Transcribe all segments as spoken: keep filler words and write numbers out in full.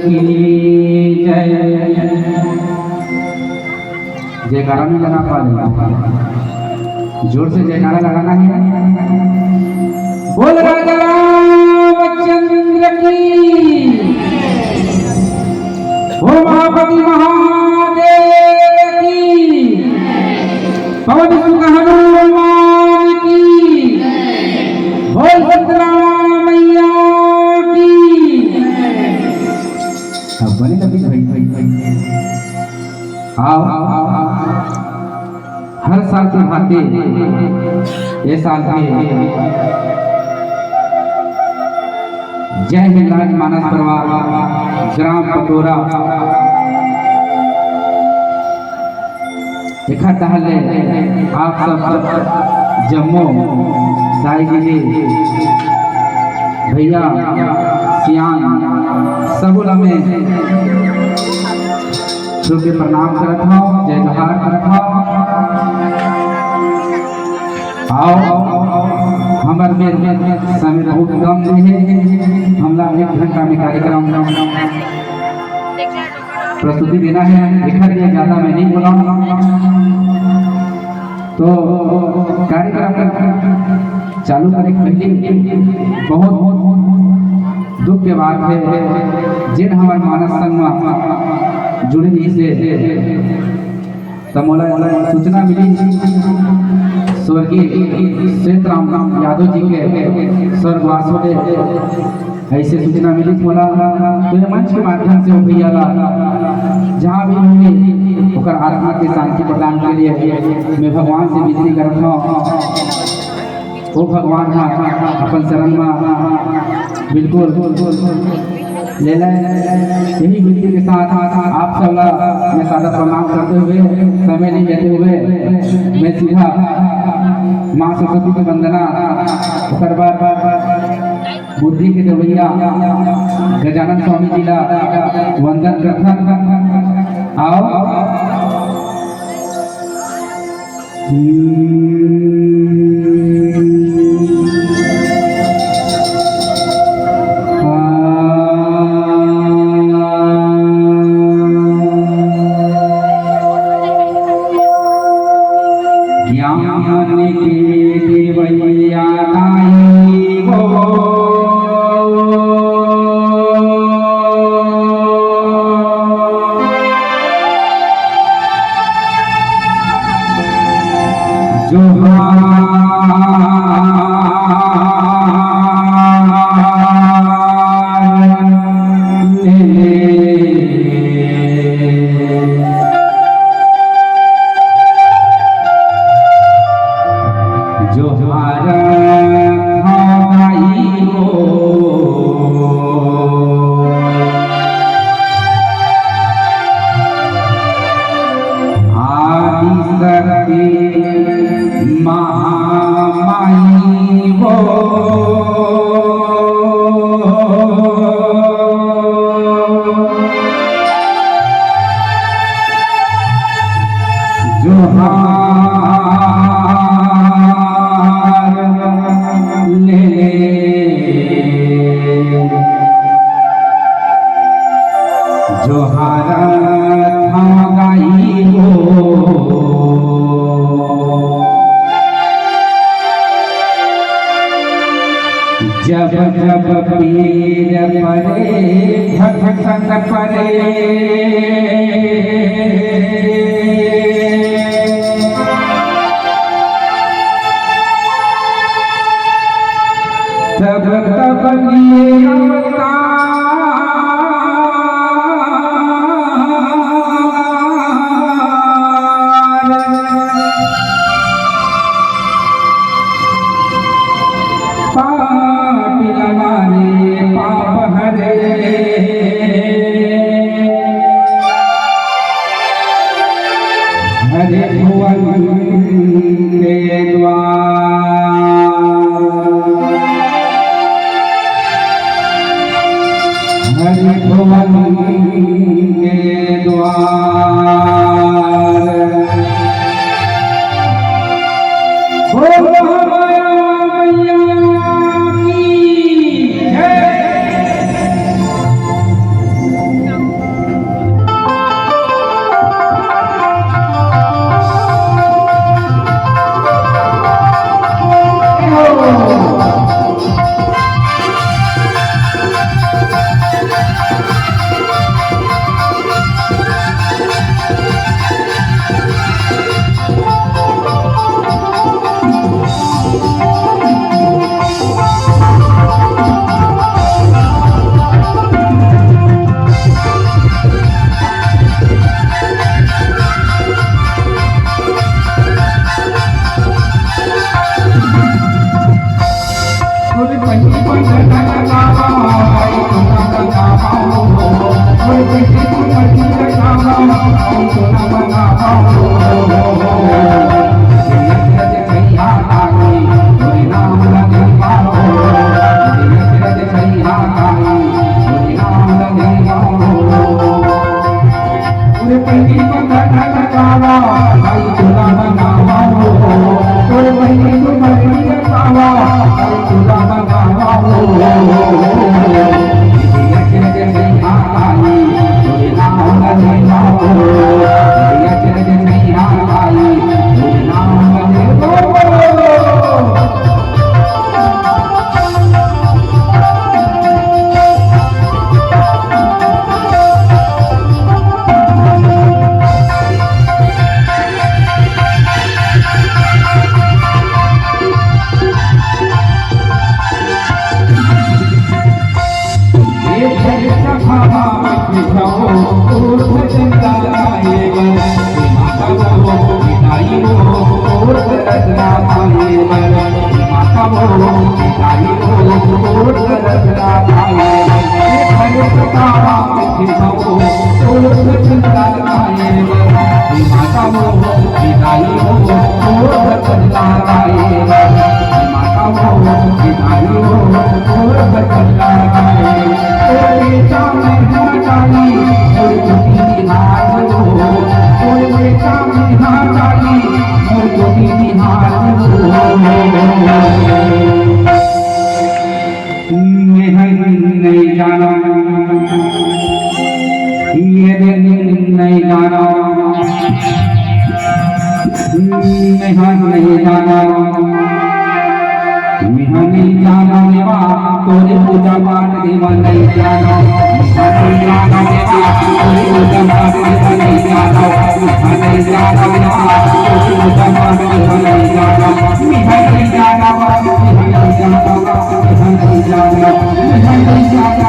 की जय। जयकारा नहीं लगा पा रहे, जोर से जयकारा लगाना है। बोल राजा रामचंद्र की, उमापति महादेव की, पवन सुत हनुमान की, बोल शीतला मैया की। अब बने लगे भाई, भाई, भाई। आओ, आओ, आओ, आओ। हर साल के भांति ये साल भी जय हिंगलाज मानस परवार, ग्राम पटोरा, एखर डहर ले आप सब जम्मो दाई दीदी, भैया, सियान, सबो ला मैं छू के प्रणाम करत हव, जय जोहार करत हव। आओ, हमर मेर समय बहुत कम हे, हमला एक घंटा में कार्यक्रम प्रस्तुति देना है, एखर लिए ज्यादा मैं नहीं बोला। तो कार्यक्रम चालू करे के पहले बहुत दुख के बात है, जेन हमर मानस संग म जुड़े रहिस हे, त मोला सूचना मिली स्वर्गीय श्वेत राम यादव जी के स्वर्गवास होगे, ऐसे सूचना मिली मोला। तो ये मंच के माध्यम से वो भैया ला, जहाँ भी होंगे, ओकर आत्मा के शांति प्रदान के लिए मैं भगवान से विनती करत हूँ। ओ भगवान हा अपन शरण मा बिल्कुल ले ले। यही विनती के साथ आप सब ला मैं सादर प्रणाम करते हुए, समय नहीं लेते हुए मैं सीधा माँ सरस्वती की वंदना, ओकर बाद बुद्धि के देवैया गजानन स्वामी जी ला वंदन करथन। आओ। ज्ञान के देवैया दाई हो। जोहार ले। जोहार थाई हो। आदि शक्ति महामाई हो। जोहार ले। जोहार थाई हो। जब जब पीर परे, भटकत परे, तब तब लिए अवतार। पापी हमारे पाप हरे, हरे भुवन के द्वार। हरि भुवन के द्वार। बोलो हमारा मैया की जय। मेहर नहीं जाना, ये दिन नहीं जाना, मेहर नहीं जाना, मेहर नहीं जाना देवा, तोरे पूजा पाठ देवा नहीं जाना, मेहर नहीं जाना देवा, तोरे पूजा पाठ देवा नहीं जाना, मेहर नहीं जाना देवा, तोरे पूजा पाठ देवा नहीं जाना, मेहर नहीं जाना, मेहर नहीं जाना।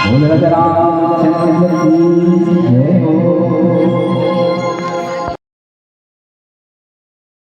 बोल राजा रामचंद्र की